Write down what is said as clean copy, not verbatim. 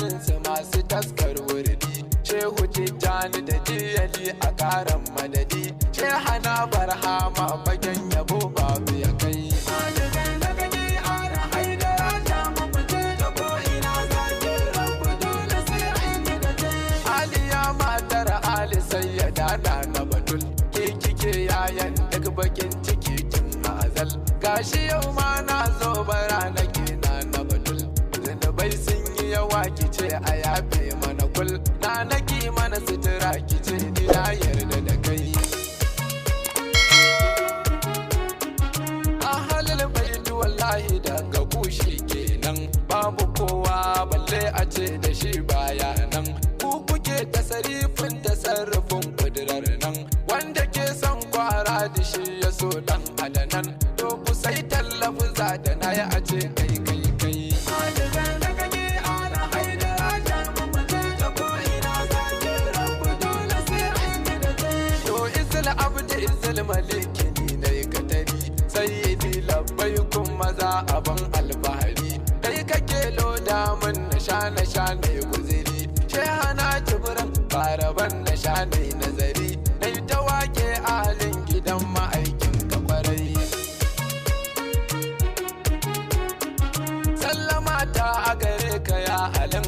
Dukkaninsu masu taskar wurdi. Shehu Tijjani da Jiyali a karan madadi. Shehana Barhama fagen yabo babu ya kai. Aliya matar Ali sayyada na na batul. Ke kike yayan duk bakin ciki tun azal. Gashi yau ma na zo bara nake na na batul. Zunubai sun yi yawa kice a yafe mana kul. Na naki mana sutura kice ni na yarda da kai. Ahalul baitu wallahi daga kushi kenan, babu kowa balle a ce da shi baya nan. Ku kuke tasarifin tasarrufin kudirar nan, wanda ke son kwara da shi ya so dan adanan. To ku sai tallafi za da na yi a ce kai kai kai. To izil abdi izil maliki ni na yi katari, sayyidi labbaikun maza abin alfahari. Kai kake loda min na sha na sha na yi guziri. Shehana jibrin faraban na sha na yi nazari. Na yi ta wake ahalin gidan ma'aikin ka kwarai. Sallama ta a gare ka ya halin